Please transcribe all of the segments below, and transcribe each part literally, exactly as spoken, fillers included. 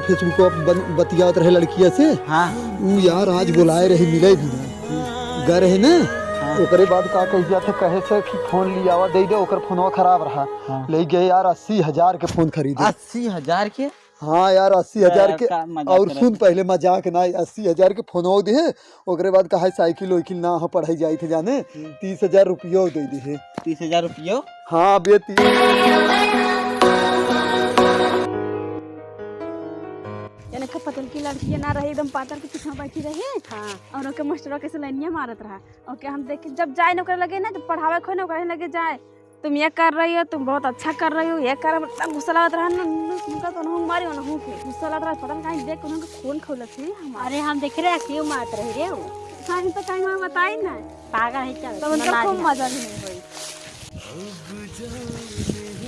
Facebook पर बन-, बतियावत रहे लड़किया से। हाँ। उ यार आज बोलाए रहे, मिले भी ना। गए रहे ना, हाँ। ओकरे बाद का कह दिया था, कहे से कि फोन लियावा, दे दे, ओकर फोनवा खराब रहा। हाँ। ले गए यार, अस्सी हजार के फोन खरीदे। अस्सी हजार के? हाँ यार, अस्सी हजार के। का मजाक और करत सुन, है? पहले मजाक ना, अस्सी हजार के फोनवा दे, ओकरे बाद कहा साइकिल वाइकिल ना हो, पढ़ाई जाई थे जाने, हम्म। तीस हजार रुपयो दे दे। तीस हजार रुपयो? हाँ बे, तीस। जाने का पतल की लड़की ना रही, एकदम पातर के पीछे बैठी रही। हाँ। और ओके मास्टरवा कैसे लाइनिया मारत रहा। ओके हम देखे, जब जाए ना ओकरे लगे ना, जब पढ़ावे खोए ना ओकरे लगे जाए, "तुम ये कर रही हो, तुम बहुत अच्छा कर रही हो, ये कर", इतना गुस्सा लागत रहा ना, उनका तो उन्होंने मारी, उन्होंने के गुस्सा लागत रहा, पता नहीं कहीं देख उन्होंने खून खौलत थी हमारे। अरे हम देख रहे हैं, क्यों मारत रही रे वो? कहीं तो कहीं मैं बताई ना। पागल है क्या? तो उनका खूब मजा भी नहीं हुई।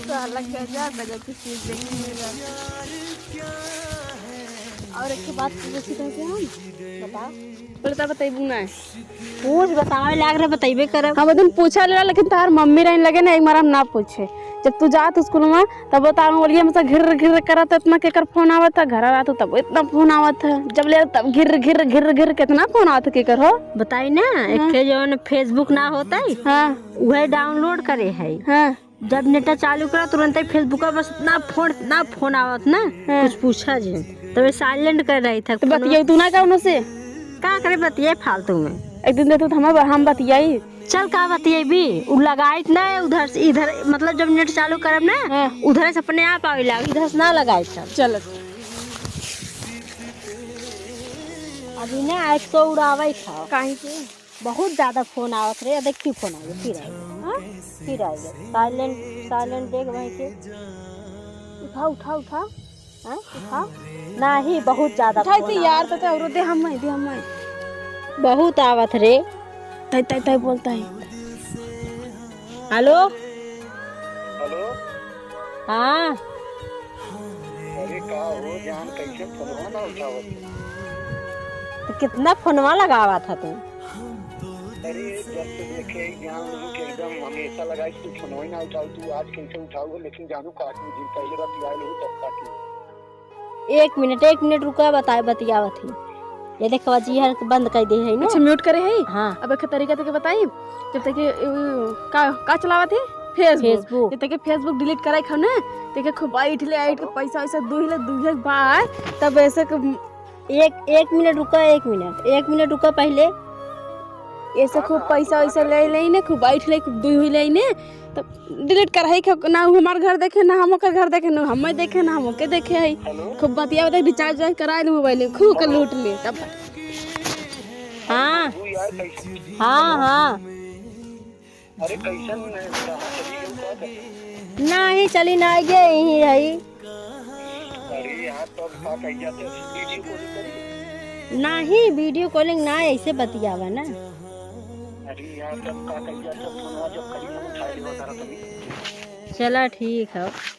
साला गजब, गजब की चीज देखने मिला। और एक बात पूछी था क्या हम? बताओ। बोले, "तब बतैबू ना।" पूछ, बतावे लाग रहे, बतैबे करब। हम दिन पूछा लेला, लेकिन तार मम्मी रहने लगे ना, एक बार हम ना पूछे। जब तू जात स्कूल में, तब तार मोबाइल में से घिर घिर करत, इतना केकर फोन आवत है, घर रहत तब इतना फोन आवत है, जब ले तब घिर घिर घिर घिर, कितना फोन आवत है केकर हो? बताई ना, हाँ। एक ठे जौन Facebook ना होता है, हाँ। वह download करे है। हाँ। जब नेटा चालू करा, तुरंते Facebook पर बस इतना फोन, इतना फोन आवत ना, हाँ। कुछ पूछा जिन। तब silent कर रही था। तो बतियाई तू ना कौनो से? का करे बतियाई फालतू में? एक दिन देतो तो हम, हम बतियाई। चल का बतियाई भी? उ लगाइत ना है उधर से इधर, मतलब जब नेट चालू करब ना, हाँ। उधर से अपने आप आवे लाग, इधर से ना लगाइत सब। चल। अभी ना आज तो उड़ावे खाओ। काहे के? बहुत ज्यादा फोन आवत रहे, देख की फोन आ गया, फिर आ गया, हाँ? फिर आ गया। Silent, silent देख भाई के। उठा, उठा, उठा। हाँ? उठा। नाही, बहुत ज्यादा उठा फोन इतनी आवत यार, तो, तो औरो दे हम, दे हम। बहुत आवत रे। तय, तय, तय बोलता है। हेलो? हेलो? हाँ। अरे का हो जान, कैसे फोनवा ना उठावत? तो कितना फोनवा लगावा था तू? अरे जब से देखे ही जान लू कि एकदम हमेशा लगाई तू फोनवा ही ना उठाऊ, तू आज कैसे उठाऊ हो? लेकिन जानू काटू जी, पहले बतियाए लू तब काटू। एक मिनट, एक मिनट रुका, बताए, बतियावत ही। ये देखवा जी, हर बंद कर दे है ना। अच्छा, mute करे है? हाँ। अब एक तरीका तके बताई, जब तक ये, ये, का, का चलावत है? Facebook। Facebook। जब तक Facebook delete करे खाओ ना, तक खूब बैठ ले, बैठ के पैसा वैसा दुई ले, दुई ले बाय, तब ऐसे क-, एक, एक मिनट रुका, एक मिनट, एक मिनट रुका पहले। ऐसे खूब पैसा वैसा ले, ले ने, खूब बैठ ले, खूब दुई हुई ले ने, तब delete कर है कि ना उ हमार घर देखे, ना हम ओकर घर देखे, ना हम देखे, ना हम ओके देखे है। हेलो? खूब बतिया बतिया recharge वार्ज कराए ले मोबाइल में, खूब के लूट ले तब। हाँ। तू यार कैसे? हाँ, हाँ। अरे कैसन है? कहाँ चली गई बात? नाही, चली ना गई, यही है। अरे यार, तब का कही जाते हैं, video calling करी? नाही, video calling ना, ऐसे बतियावा ना। अरे यार, तब का कही जाते हैं, फोनवा जब करी ना उठाए लेवा तारा तभी। चला ठीक है।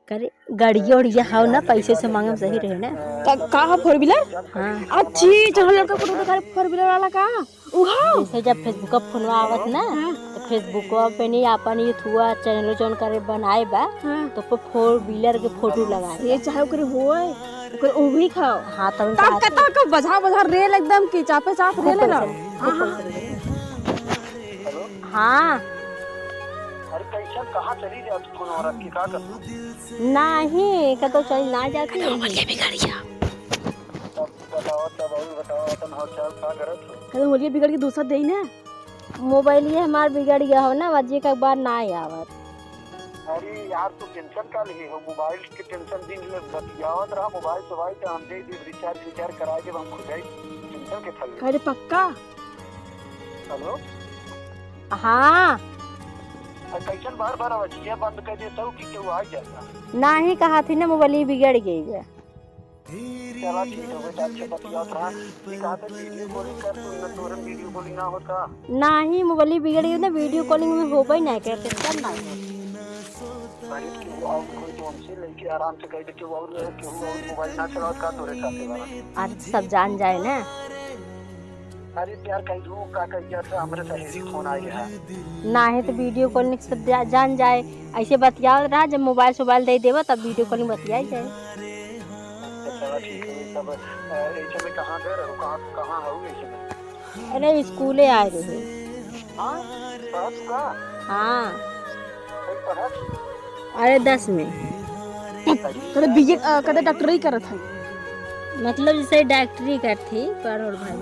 करे, गड़िया उड़िया हाव ना, पैसे से मांगम सही रहे ना। का, का ह four wheeler? हाँ। अच्छी, जहाँ लड़का फोटो दिखा रहे, four wheeler वाला का? उहाँ? जैसे जब Facebook पर फोनवा आवत ना, हाँ। तो Facebook पे नहीं, आपन ये थुआ channel जौन करे बनाए बा, हाँ। तो पे four wheeler के फोटो लगाए ये बा। चाहे ओकरे होए, ओकरे उही खाओ। हाँ, तब तब चाहते कतौ के बजा बजा रेल एकदम की चापे चाप खूब रेल है ना। पैसा, खूब हाँ, हाँ। पैसा। हेलो? हाँ। अरे कैसन, कहाँ चली जात फोनवा रख के, का करत? नाही, कतौ चली ना जाती है। मोबाइल बिगड़ गया। तब बताओ, तब और बताओ, अपन हाल चाल का करत हो? कतौ मोबाइल बिगड़ के दूसरा देई ना। मोबाइल ये हमार बिगड़ गया हो ना, वजह के बार ना आवत। अरे यार, तू tension का लिए हो? मोबाइल के tension दिन ले बतियावत रहा, मोबाइल सोबाइल के हम दे देब, recharge विचार्ज करा के हम खुद ही tension के थल। अरे पक्का? हेलो? हाँ। आ, कैसन बार बार आवाजिया बंद कर देता हूँ कि केहू आ जाता? नाही, कहा थी ना मोबाइल बिगड़ गई है। चला ठीक है बेटा, अच्छा बतियात रहा। ये कहा था video calling कर, तू न तोरे video calling ना होता। नाही, मोबाइल बिगड़ गई ना, video calling में होबे ना करते, सब ना होता। अरे केहू और कोई तो हमसे लेके आराम से कह दे, केहू और, केहू और मोबाइल ना चलावत का तोरे साथे वाला? आज सब जान जाए ना। अरे प्यार कह दू, का कह दिया था, हमरे सहेली फोन आई है। नाही तो video calling से जा-, जान जाए, ऐसे बतियावत रहा, जब मोबाइल सोबाइल दे देवा तब video calling बतियाई जाए। ठीक है, तब, अ, ऐसे में कहाँ गए रहो, कहाँ, कहाँ हो ऐसे में? अरे, स्कूले आए रहे। हाँ? पढ़त का? हाँ। कई पढ़त? अरे, दस में। कदे बीए, अ, कदे डॉक्टरी करत है। मतलब, जैसे डॉक्टरी करत ही, पढ़ और भाई।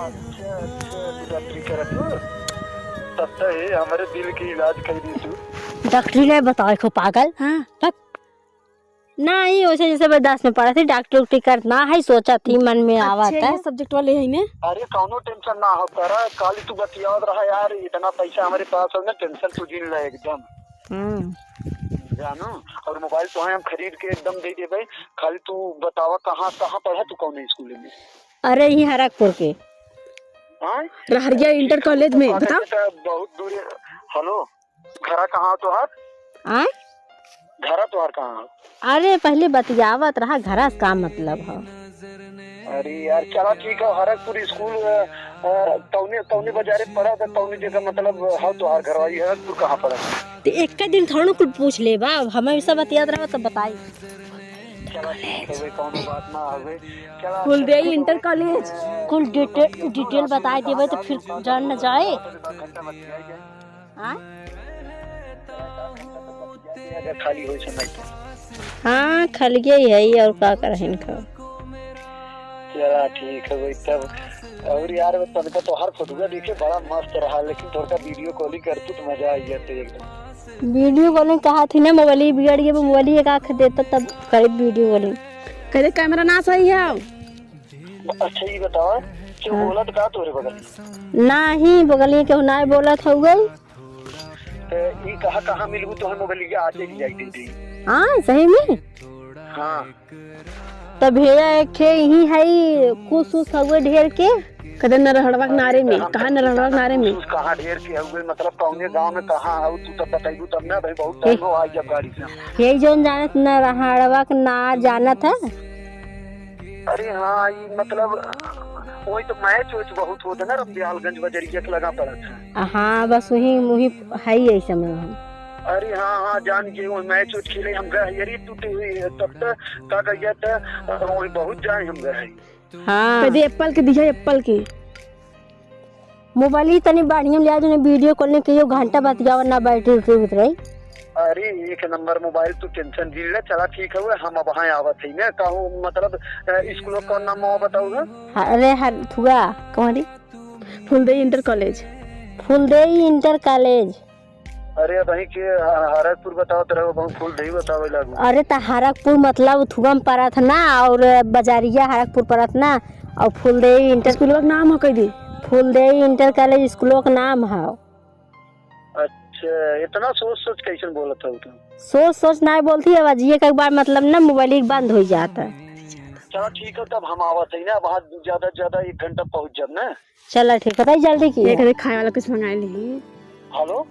अच्छा, अच्छा, तू डॉक्टरी करत हो? तब तो ये हमारे दिल के इलाज कर दी तू। डॉक्टरी नहीं बतावे को पागल। हाँ। बक। नाही, वैसे जैसे बर्दाश्त में पड़ा थी, डॉक्टर उक्टर करत ना है, सोचा थी, मन में आवा अच्छे था। ये subject वाले है ने? अरे, कौनो tension ना हो, करा, खाली तू बतियावत रहा यार, इतना पैसा हमारे पास है ना, tension तू जिन ले एकदम। हम्म। जानू, और मोबाइल तो है, हम खरीद के एकदम दे देबे, खाली तू बतावा, कहाँ, कहाँ पढ़ा तू, कौन स्कूल में? अरे, यही हरकपुर के। हाँ? रहरिया इंटर कॉलेज में, अरे, बता। तो बहुत दूर है। हेलो। घरा कहाँ हो तोहार? आय? घरा तोहार कहाँ हो? अरे, पहले बतियावत रहा, घरा से का मतलब हो? अरे यार, चला ठीक है, हरकपुर स्कूल, अ, अ, तौने, तौने बाजारे पड़ा था, तौने जगह मतलब हो तोहार घरवा, ये हरकपुर कहाँ पड़ा? तो एक का दिन थोड़ा कुल पूछ ले बा, अब हमें सब बतियात रहा तो बताई। चला ठीक है, कौनो बात ना हवे। चला फुलदेई इंटर कॉलेज। कुल detail, detail बताई देबे तो फिर जान न जाए। घंटा बतियाई जाए। हाँ? खाली होई समय पे। हाँ, खालिए ही है, और का करहिन का। चला, ठीक है भाई, तब। और यार, तनका तोहार फोटुआ देखे, बड़ा मस्त रहा, लेकिन थोड़का video calling करतू तो मजा आई जाते एकदम। Video calling कहा थी ना, मोबाइल ही बिगड़ गया, मोबाइल ही एक आँख देता, तब करे video calling। कहते camera ना सही है। अच्छा, ये बताओ, क्यों हाँ। बोलत का तोरे बगल? नाही, बगलिए केहू नाही बोलत हउवे। तो ई कहा, कहाँ मिलबू तोहर मोबाइलिया? आज ही जाई दे दे। हाँ, सही में? हाँ। तो भैया, एक ठे यही है, कुछ उस हउवे ढेर के। कदे नरहड़वा के नारे में, हम कहाँ नरहड़वा के नारे में? कुछ कहाँ ढेर के हउवे, मतलब कौने गाँव में कहाँ हउ, तू तब बताइबू तब ना भाई, बहुत ए। टाइम हो आई जब गाड़ी से। यही जौन जानत नरहड़वा के नार जानत है। अरे हाँ, ई मतलब, वही तो मैच वैच बहुत होत है ना, रमदयालगंज बजरिया के लगा पड़त है। हाँ, बस वही, वही है ही ऐसे में हम। अरे हाँ, हाँ, जान के वही मैच वैच खेले हम गए, अरे तू तो, तब तो का कहिया था, वही बहुत जाए हम गए। हाँ। कदे एप्पल के दिया, एप्पल के। मोबाइल ही तनी बढ़िया लिया, जो video calling कहियो, घंटा बतियावा ना, बैटरी उतरी उतरी। अरे, एक नंबर मोबाइल, तू tension जिन ले। चला, ठीक है, हम अब हाँ आवत है ना, कहूँ, मतलब, अ, स्कूल का कौन नाम हुआ बताऊ है? अरे, हर थुआ, कौन रे? फुलदेई इंटर कॉलेज। फुलदेई इंटर कॉलेज। अरे, अब वहीं के ह-, हरकपुर बतावत रहो, अब हम फुलदेई बतावे लागू। अरे, त हरकपुर मतलब उथुआ में पड़त ना, और बजारिया हरकपुर पड़त ना, और फुलदेई इंटर स्कूलवा के नाम हो कह दी। फुलदेई इंटर कॉलेज स्कूलवा के नाम है। अच्छा, इतना सोच सोच कैसन बोलत हो तुम? सोच सोच ना बोलती है, अब जिए के बाद मतलब ना मोबाइल ही बंद हो जाता है। चलो ठीक है, तब हम आवत है ना, अब हाँ ज्यादा से ज्यादा एक घंटा पहुँच जाब ना। चला ठीक है, बताई जल्दी की। एक है। अरे खाए वाला कुछ मंगाए ली। हेलो।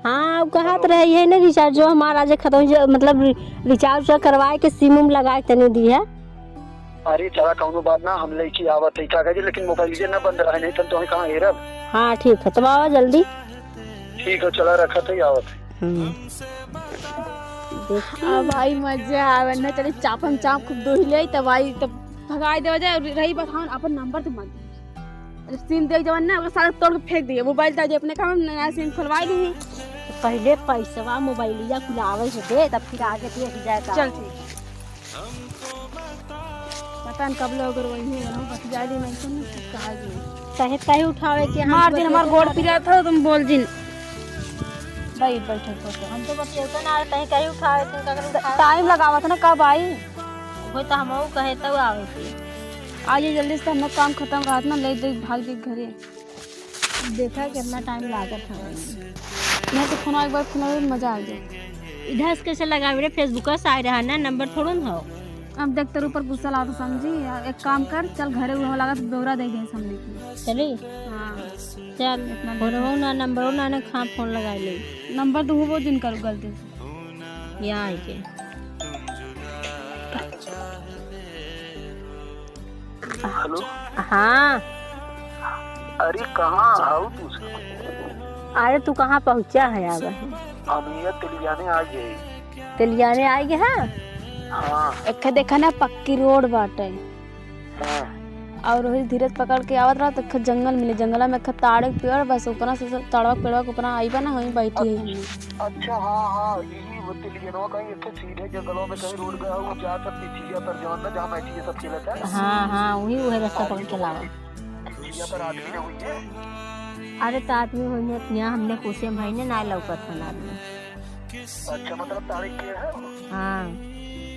हाँ, अब कहत रहे है ना रिचार्ज जो हमारा आज खत्म हो जा-, मतलब रि-, रिचार्ज उचार्ज करवाए के सिम उम लगाए तनी दी है। अरे चला कौनो बात ना, हम लेके आवत है का कहे, लेकिन मोबाइल जे ना बंद रहे, नहीं तो तुम्हें कहाँ हेरब। हाँ ठीक है, तब आवा जल्दी। ठीक है, चला रखत है, आवत है। हम्म। देखी। अब भाई मजा आवे ना, चली चापन चाप खूब दोही ले, तब आई, तब भगाई देवा जाए। और रही बात, हाँ, अपन नंबर तो मत दे। अरे सिम देख जवन ना, ओकर सारा तोड़ के फेंक दिए। मोबाइल तो आज अपने काम में नया सिम खोलवाई ली। तो पहले पैसवा मोबाइलिया कुल आवे से दे, तब फिर आगे देख जाए का। चल ठीक। पता न कब लोग रोई है, हम बतिया ली नहीं तो नहीं कुछ कहा जी। कहे, कहे उठावे के हम मार दिन हमार गोड़ पिरात हो, तुम बोल जिन। बैठ, बैठो, बैठो। हम तो बतियौते ना आए, तहीं कहीं उठावे, तू का करू उठावे? टाइम लगावत ना, कब आई? वही तो हमहू कहे तब आवे के। आइए जल्दी से, हम लोग काम खत्म रहत ना, ले दे, भाग दे घरे। देखा कितना टाइम लागत है। मैं तो फोन एक बार फोन में मजा आ गया। इधर से कैसे लगावे रे, Facebook से आए रहा ना, नंबर थोड़ो ना हो। अब देख तेरे ऊपर गुस्सा लागत समझी, एक काम कर, चल घरे उहो लागत ब्यौरा दे दे सामने की। चली? हाँ। चल, इतना फोन हो ना, नंबर हो ना, ना खा फोन लगा ले। नंबर तो हुबो जिन करू गलती से। यहाँ आके। हेलो। हाँ। अरे कहाँ हऊ तू? अरे तू कहाँ पहुँचा है अब? हम ये तेलियाने आ गए। तेलियाने आ गए हैं? हाँ। एक देखा ना, पक्की रोड बाटे। हाँ। और वही धीरज पकड़ के आवत रहा तो एक जंगल मिले, जंगला में एक ताड़े के पेड़, बस ऊपरा से सब ताड़वा के पेड़वा के ऊपरा आईबा ना, वहीं बैठी है। अच्छा, हाँ, हाँ, यही वो तिलियनवा कहीं एक सीधे जंगलों में कहीं रोड गया, वो जा सब पिछिया पर जवन ना, जहाँ मैचिया सब खेलत है। हाँ, हाँ, वही, वही रास्ता पकड़ के लावा। पिछिया पर आदमी ना हुई है। अरे, तो आदमी होइहैं, यहाँ हमने कुर्सी में भाई ने ना लौकत हन आदमी। अच्छा, मतलब तारीख के है? हाँ।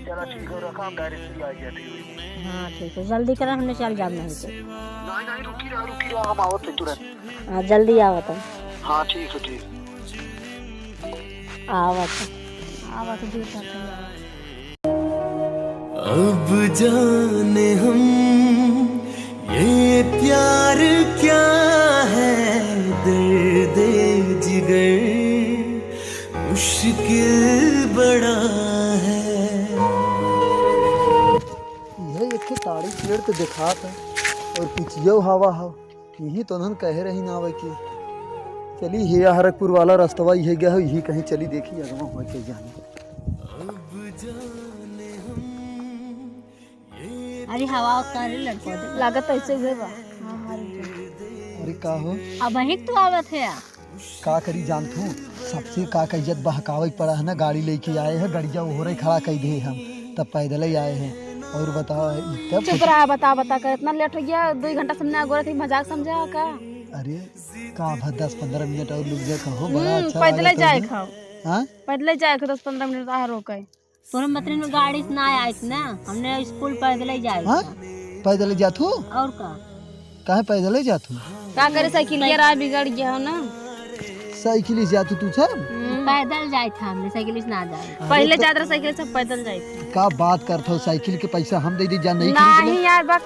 चला ठीक है, रखा, हम direct भी आ गया, ठीक है। हाँ, ठीक है, जल्दी करा, हमने चल जाब नहीं तो। नहीं, नहीं, रुकी रहा, रुकी रहा, हम आवत है तुरंत। हाँ, जल्दी आवत है। हाँ, ठीक है, ठीक। आवत है। आवत है, देख आते हैं। अब जाने हम ये प्यार क्या है, दर्द जिगर मुश्किल बड़ा है। यह एक ताड़ी पेड़ तो दिखात है और पिछियो हवा हो। यही तो उन्हन कहे रही ना आवे की। चली, हे हरकपुर वाला रस्तवा इहे गया हो, यही कहीं चली देखी, अगवा हो के जाने। अरे हवा उतारे लड़का दे। लागत ऐसे हुए बा। हाँ, हाँ, रुक जा। अरे का हो? अब वही तो आवत है यार। का करी जानत हूँ, सबसे का का इज्जत बहकावे के पड़ा है ना, गाड़ी लेके आए हैं, गड़िया ओहरे खड़ा कर दे हम, तब पैदल ही आए हैं। और बताओ, ई तब चुप रहा, बता, बता कर इतना लेट हो गया, दो घंटा सामने अगोरत ही, मजाक समझा का? अरे का भा दस पन्द्रह मिनट और रुक जा, कहो, बड़ा हम्म, अच्छा पैदल लागत है जाए एकदम। खाओ। हाँ? पैदल जाए खाओ, दस पन्द्रह मिनट आ रोके। तोरे मतरी में गाड़ी से ना आइत ना, हमने स्कूल पैदल ही जाए हाँ? था। पैदल ही जात हो? और का? काहे पैदल ही जात हो? का करे, साइकिल के राह बिगड़ गया हो ना। साइकिल से जात हो तू सब? हम्म। पैदल जाए था, हमने साइकिल से ना जाए। अरे पहले तो जात रहे साइकिल से, पैदल जाए थे। का बात करत हो, साइकिल के पैसा हम दे दी, जा नहीं खरीद ले। नहीं यार, बक,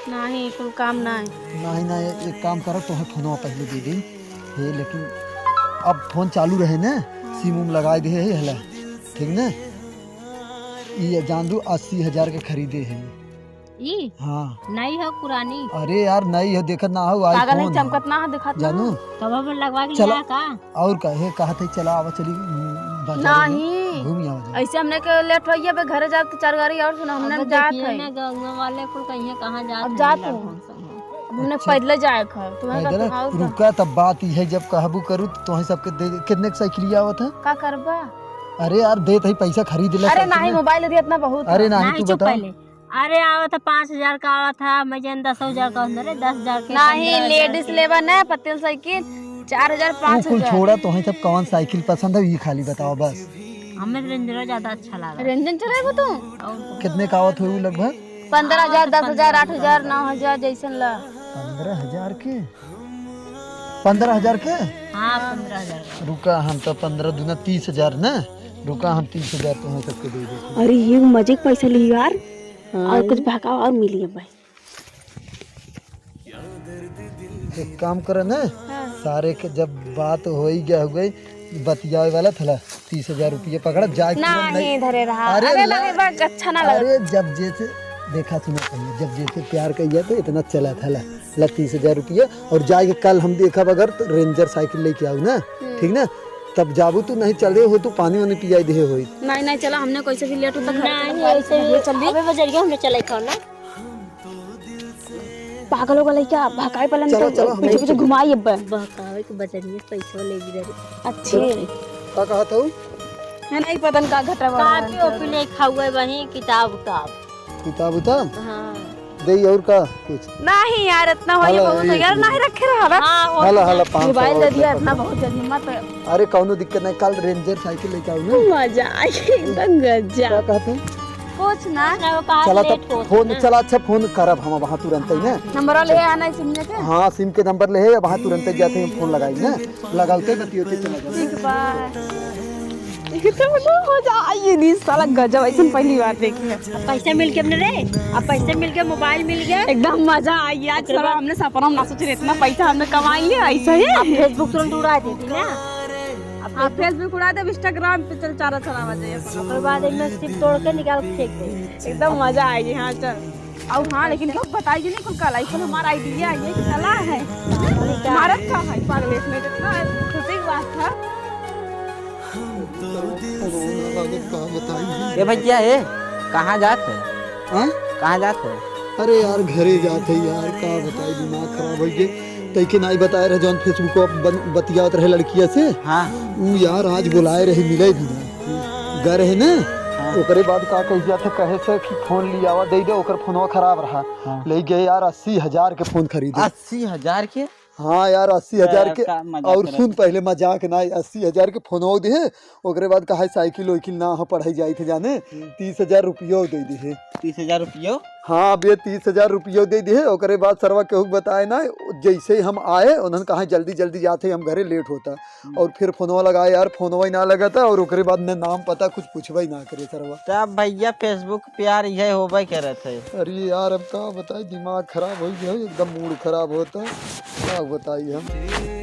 नहीं, कुल काम ना है। नहीं, नहीं, एक काम करो, तोहे फोनवा पहले दे दी। हे, लेकिन अब फोन चालू रहे ना, हाँ। सिम उम लगाए दे है, हला, ठीक ना? ये जान दू, अस्सी हजार के खरीदे है। ई? हाँ। नई हो, पुरानी? अरे यार, नई हो, देखत ना हो, पागल है, iPhone है। चमकत ना हो, देखत ना जानू? हो। तब हम लगवा के चला। लिया का? और का, हे, कहत है, चला, आवा, चली, हम्म, बाजार में नहीं। घूम आवा जाए। ऐसे हमने के लेट होइए, बे घरे जाब तो चार गाड़ी और सुना, हमने अब जात देखिए है। ना, गाँव वाले कुल कहिए कहाँ जात अब है, जात लड़कन हो। सब। अब हमने अच्छा। पैदले जाए क ह, तुम्हें का पैदल? तुहार का? रुका, तब बात ई है, जब कहबू करू तो तोहे सबके दे, कितने के साइकिल आवत है? का करबा? अरे यार, देत है पैसा, खरीद ले अरे साइकिल नहीं, में। मोबाइल दे दिया, इतना बहुत अरे है। नहीं, नहीं, तू चुप बता। पहले। अरे आवत है पाँच हजार का आवत है, मैं जान दस हजार का, अरे दस हजार के नहीं, पन्द्रह हजार लेडीज के। लेबा ना पटेल साइकिल, चार हजार, तू कुल पाँच हजार। छोड़ा, तोहे सब कौन साइकिल पसंद है, ये खाली बताओ बस। हमें रेंजरो ज्यादा अच्छा लगा। रेंजर चलाएबो तू? और कितने का आवत होई लगभग? पन्द्रह हजार, दस हजार, आठ हजार, नौ हजार जैसन ला। पन्द्रह हजार के? पन्द्रह हजार के? हाँ, पन्द्रह हजार। रुका, हम तो पन्द्रह दूना तीस हजार ना। रुका, हम तीस हजार तुम्हें सबके दे देते। अरे, ये मजे के पैसा ली यार। हाँ। और कुछ बहकावा और मिली अब भाई। एक काम करे ना, हाँ। सारे के जब बात हो ही गया हो गई, बतियावे वाला थला, तीस हजार रुपये पकड़ा, जाए के नहीं, नहीं। धरे रहा। अरे अरे, ला, नहीं, बस अच्छा ना लगा। अरे, जब जैसे देखा सुना कहिए, जब जैसे प्यार कहिए तो इतना चला थला, ला तीस हजार रुपये, और जाए के कल हम देखब अगर तो रेंजर साइकिल लेके आऊ ना, हम्म। ठीक ना, तब जाबू तू, नहीं चले हो तू पानी वानी पियाई दे होई। नहीं, नहीं, चला, हमने कैसे भी लेट होता घर नहीं, के ऐसे ही। चल दी। अबे बजरिया हमने चले खाओ ना। पागल हो गया लइका, भकाई पलन चलो, तो चलो, हम पीछे पीछे चलो। घुमाई अब। बहकावे के बजरिया पैसा ले ली रे। अच्छे। का कहत हूँ? है नहीं पता न का घटा बड़ा कापी है। ओपी ले खाउए वही किताब उताब। किताब उताब? हाँ। दे और का कुछ? नहीं यार, इतना हो गया, हला, बहुत हो ये गया। कुछ। नहीं रखे रहा बस। हाँ, और हला, क्या? हला, पाँच सौ मोबाइल दे और दिया, ले इतना पकड़। बहुत जल्दी मत। अरे, कौनो दिक्कत नहीं, कल रेंजर साइकिल लेके आऊ ना। मजा आई, एकदम गजब। का कहत हूँ? कुछ ना। ना, वो कहा चला लेट तब होत फोन, ना। चला अच्छा फोन करब हम वहाँ तुरंत ही ना। नंबर ले है ना सिम लेके? हाँ, सिम के नंबर ले है, वहाँ तुरंत ही जाते हैं फोन लगाई ना। लगाते बतियोते चला जाते। ठीक बा। एकदम ना मजा आई, ये नी साला गजब, ऐसन पहली बार देखी है। अब पैसा मिल गया हमने रे, अब पैसा मिल गया, मोबाइल मिल गया। एकदम मजा आई आज ओकरे साला, बाद हमने सपना में ना सोचे रहे, इतना पैसा हमने कमाई है ऐसा ही। अब Facebook तुरंत उड़ा देती ना। अब हाँ, Facebook उड़ा दे, Instagram पे चल चारा चलावा जाए। ओकर बाद एमे सिम तोड़ के निकाल के फेंक दे। एकदम मजा आएगी। हाँ, चल। और हाँ, लेकिन क्यों बताएगी नहीं कुल काला, इकुल हमारा idea है, ये कि सलाह है। मारत का है पागल, इसमें जितना खुशी की बात था। फोन ना लागत, का बताई? ए भैया, ए, कहाँ जात है? हाँ? कहाँ जात है? अरे यार, घरे जात है यार, का बताई, दिमाग खराब होइ गए। तैके नाई बताए रहे, जौन Facebook पर बन-, बतियात रहे लड़किया से। हाँ। ऊ यार, आज बुलाए रहे, मिले भी ना। गर है ना? हाँ। ओकरे बाद का कह जात है, कहे से कि फोन लियावा, दे दे, ओकर फोनवा खराब रहा। हाँ। ले गए यार, अस्सी हजार के फोन खरीदे। अस्सी हजार के? हाँ यार, अस्सी हजार के। का मजाक और करत सुन, है? पहले मजाक ना, अस्सी हजार के फोनवा दिहे, ओकरे बाद कहा साइकिल वाइकिल ना हो, पढ़ाई जाई थे जाने, हम्म। तीस हजार रुपयो दे दिहे। तीस हजार रुपयो? हाँ बे, तीस हजार रुपयो दे दिहे। ओकरे बाद सरवा केहू के बताए ना, जैसे ही हम आए, उन्होंने कहा जल्दी जल्दी जाते, हम घरे लेट होता। हम्म। और फिर फोनवा लगाए यार, फोनवा ही ना लगता, और ओकरे बाद न नाम पता कुछ पूछबे ही ना करे सरवा। तब भैया, Facebook प्यार यह होबे करत है। अरे यार, अब का बताई, दिमाग खराब हो गया, एकदम मूड खराब होता। का बताई हम?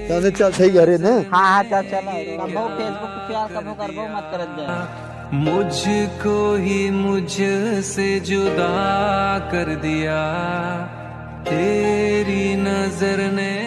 जाने चल सही घरे ना। हाँ, हाँ, चल, चल। कबो Facebook प्यार कबो करबो मत करत जाए। मुझको ही मुझसे जुदा कर दिया तेरी नजर ने।